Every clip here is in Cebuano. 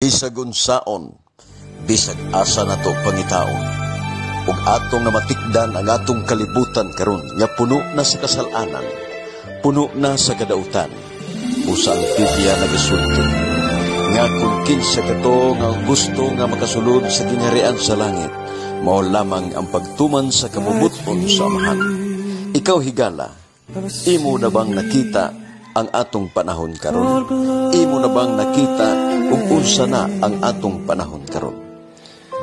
Bisag unsaon, bisag asa nato pangitaon, ug atong namatikdan ang atong kalibutan karon nga puno na sa kasalanan, puno na sa kadautan. Usa ang Biblia nagasulti nga kung kinsa kato nga gusto nga makasulod sa gingharian sa langit, mao lamang ang pagtuman sa kabubut-on sa Amahan. Ikaw, higala, imo na bang nakita ang atong panahon karon? Imo na bang nakita ug unsa na ang atong panahon karon?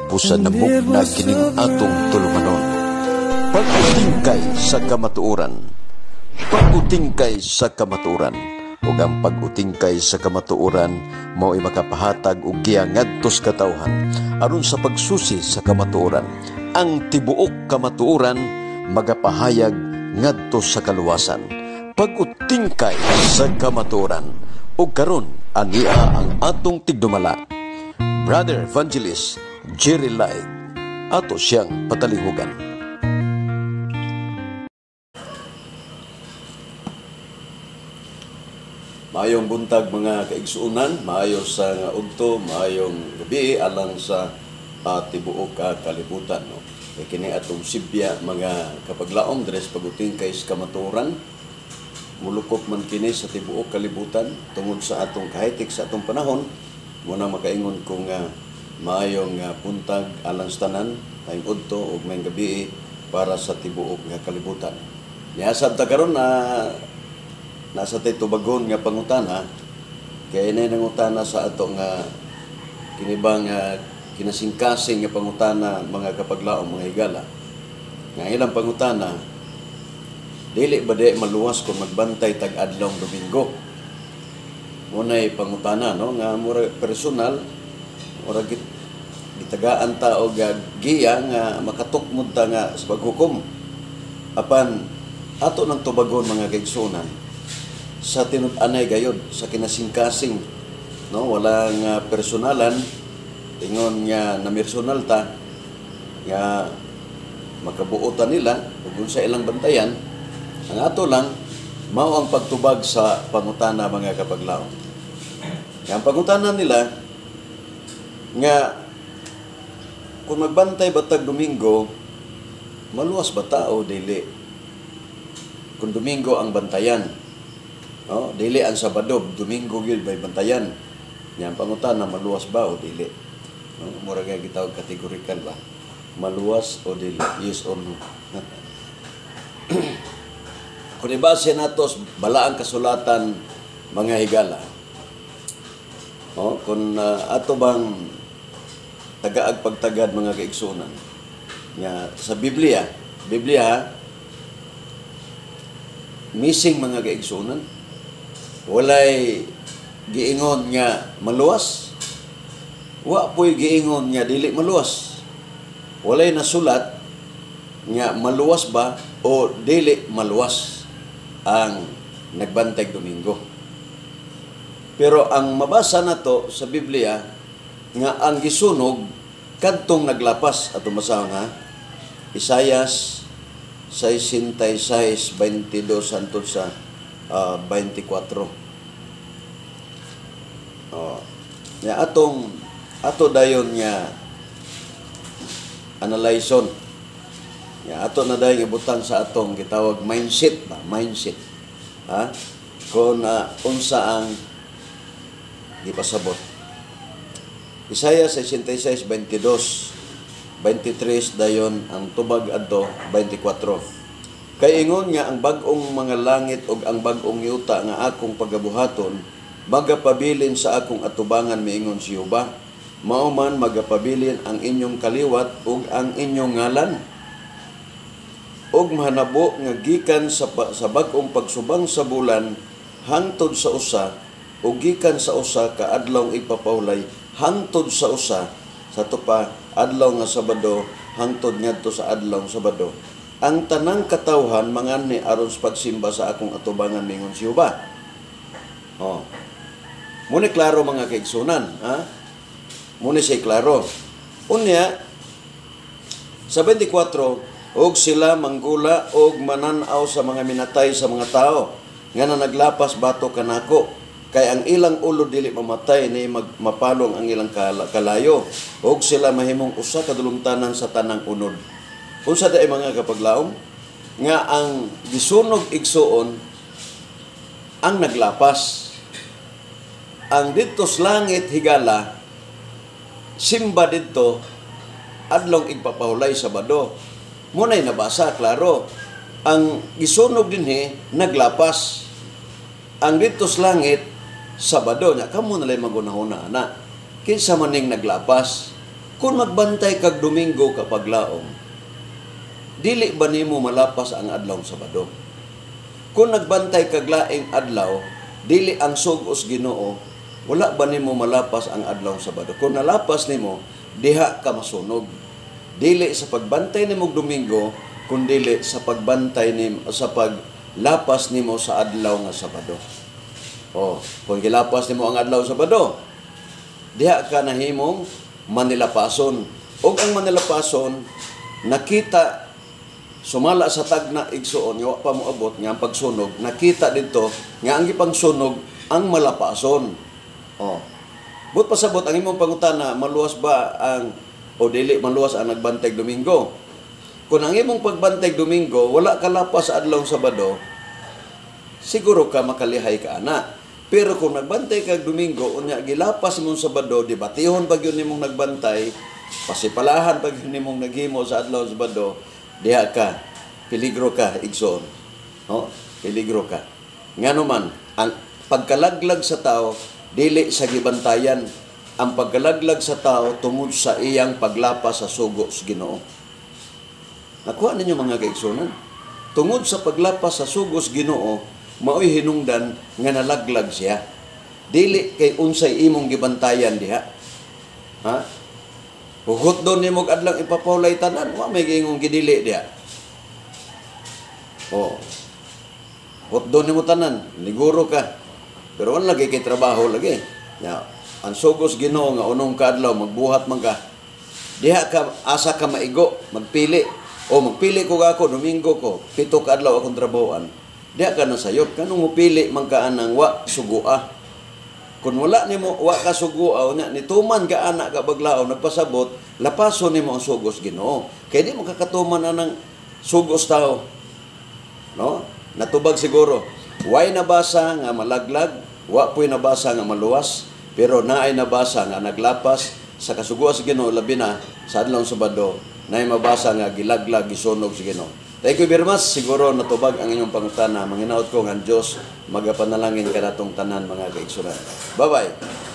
Busa namugna kining atong tulumanon. Pag-utingkay sa kamatuoran. Pag-utingkay sa kamatuoran. Ug ang pag-utingkay sa kamatuoran mao'y makapahatag og giya ngadto sa katawhan aron sa pagsusi sa kamatuoran. Ang tibuok kamatuoran magapahayag ngadto sa kaluwasan. Pag-utingkay sa kamatuoran. Ug karon ania ang atong tigdumala, Brother Evangelist Jerry Light. Ato siyang patalihugan. Maayong buntag, mga kaigsuonan, maayo sa nga udto, maayong gabi alang sa tibuok ka kalibutan, no. Kay kini atong sibya, mga kapaglaom, dres pagutingkay sa kamatuoran. Mulukop man kini sa tibuok kalibutan tungod sa atong kahitik sa atong panahon. Muna makaingon ko nga maayong buntag alang sa tanan, maayong udto ug maayong gabi para sa tibuok nga kalibutan. Niasab ta karon na nasa tay tubagon nga pangutana, kay inay nangutana sa ato nga kinibang kinasingkasing nga pangutana, mga kapaglaom, mga higala. Nga ilang pangutana, dili ba di maluwas kung magbantay tag adlong Domingo? Munay pangutana, no, nga mura personal, mura gitagaan ta og giya nga makatukmod ta nga sa paghukom. Apan ato nang tubagon, mga kaigsuonan, sa tinud-anay gayod sa kinasingkasing, no, walang personalan, ingon nga namersonal ta nga makabuotan nila ug unsa ilang bantayan. Ang ato lang mao ang pagtubag sa pangutana, mga kapaglaom. Nga ang pangutana nila nga kung magbantay ba tag Domingo, maluwas ba ta o dili? Kung Domingo ang bantayan, no, dili ang Sabado, Domingo gyud bay bantayan. Nya ang pangutana, maluwas ba o dili? No, mura kay gitawag categorical ba? Maluwas o dili? Yes or no? Kung ibase nato sa balaang kasulatan, mga higala, no, kung ato bang tagaag pagtagad, mga kaigsuonan, nga sa Biblia, Biblia missing, mga kaigsuonan, walay giingon nga maluwas, wa po'y giingon nga dili maluwas. Walay nasulat nga maluwas ba o dili maluwas ang nagbantay Domingo. Pero ang mabasa nato sa Biblia nga ang gisunog kadtong naglapas. Ato masahon ha. Isayas 66:22 hangtod sa 24. Oh. Ya atong ato dayon nga analyson. Ya ato na dayon ibutang sa atong gitawag mindset ba, mindset. Ha? Kung unsa ang gipasabot. Isaiah 66:22, 23 dayon ang tubag adto 24. Kay ingon nga ang bag-ong mga langit ug ang bag-ong yuta nga akong pagabuhaton magapabilin sa akong atubangan, miingon si Jehova. Mao man magapabilin ang inyong kaliwat ug ang inyong ngalan. Ug mahanabo nga gikan sa bag-ong pagsubang sa bulan hangtod sa usa, ug gikan sa usa ka adlaw ipapawlay hangtod sa usa, sa tupa adlaw nga Sabado hangtod ngadto sa adlaw Sabado, ang tanang katawhan mangani aron sa pagsimba sa akong atubangan, mingon si Jehova. Oh. Muna klaro, mga kaigsunan, ha? Muna siya klaro. Unya sa 24, og sila manggula og manan-aw sa mga minatay sa mga tao nga na naglapas bato kanako. Kay ang ilang ulo dili mamatay ni mapalong ang ilang kalayo ug sila mahimong usa ka dulumtanan sa tanang unod. Unsa diay, mga kapaglaom, nga ang gisunog, igsuon, ang naglapas? Ang didto sa langit, higala, simba didto adlong igpapahulay, Sabado. Muna'y nabasa klaro. Ang gisunog dinhi, naglapas. Ang didto sa langit, Sabado. Nya kamo na lay magunahuna ana. Kinsa man ning naglapas? Kung magbantay kag Domingo, kapaglaom, dili ba nimo malapas ang adlaw Sabado? Kung nagbantay kag laing adlaw, dili ang sugos Ginoo, wala ba nimo malapas ang adlaw Sabado? Kung nalapas nimo, diha ka masunog. Dili sa pagbantay nimo Domingo, kundili sa pagbantay nimo, sa paglapas nimo sa adlaw nga Sabado. Oh, kung gilapas nimo ang adlaw Sabado, diha ka nahimong manilapason. Ug ang manilapason nakita sumala sa tagna, igsuon, nga wa pa moabot nga ang pagsunog, nakita dito nga ang gipangsunog ang malapason. Oh. But pasabot ang imong pangutana, maluwas ba ang o dili maluwas ang nagbantay Domingo? Kung ang imong pagbantay Domingo, wala ka lapas sa adlaw Sabado, siguro ka makalihay ka ana. Pero kung nagbantay kag Domingo, unya gilapas imong Sabado, debatihon pag yun nimong nagbantay, pasipalahan pag yun nimong naghimo sa adlaw Sabado, diha ka, peligro ka, igsoon. No? Peligro ka. Ngano man, ang pagkalaglag sa tao, dili sa gibantayan. Ang pagkalaglag sa tao tungod sa iyang paglapas sa sugo sa Ginoo. Nakuha ninyo, mga kaigsunan? Tungod sa paglapas sa sugo sa Ginoo, mao'y hinungdan nga nalaglag siya. Dili kay unsay imong gibantayan diha. Ha? Hugot doon nimo adlang ipapahulay tanan, wa may giingong gidili diha. Oh. Hot doon nimo tanan, liguro ka. Pero wala lagi kay trabaho lagi. Ya, ang sugos Ginoo nga unong kaadlaw magbuhat man ka. Diha ka asa ka maigo, magpili. O magpili ko ako Domingo ko, 7 ka adlaw akong trabahoan. Diha ka nasayop kanong mopili man ka anang wa sugua. Kung wala nimo, wa ka sugua, nya nituman ka ana ka baglaom, nagpasabot, lapason nimo ang sugos Ginoo. Kay di mo kakatuman anang sugos tao. No? Natubag siguro. Way nabasa nga malaglag, wa po'y nabasa nga maluwas, pero naay nabasa nga naglapas sa kasuguan sa Ginoo, labi na sa adlaw Sabado, naay mabasa nga gilaglag, gisunog sa Ginoo. Thank you very much. Siguro natubag ang inyong pangutana. Manginaot ko nga ang Diyos magapanalangin kanatong tanan, mga kaigsunan. Bye-bye.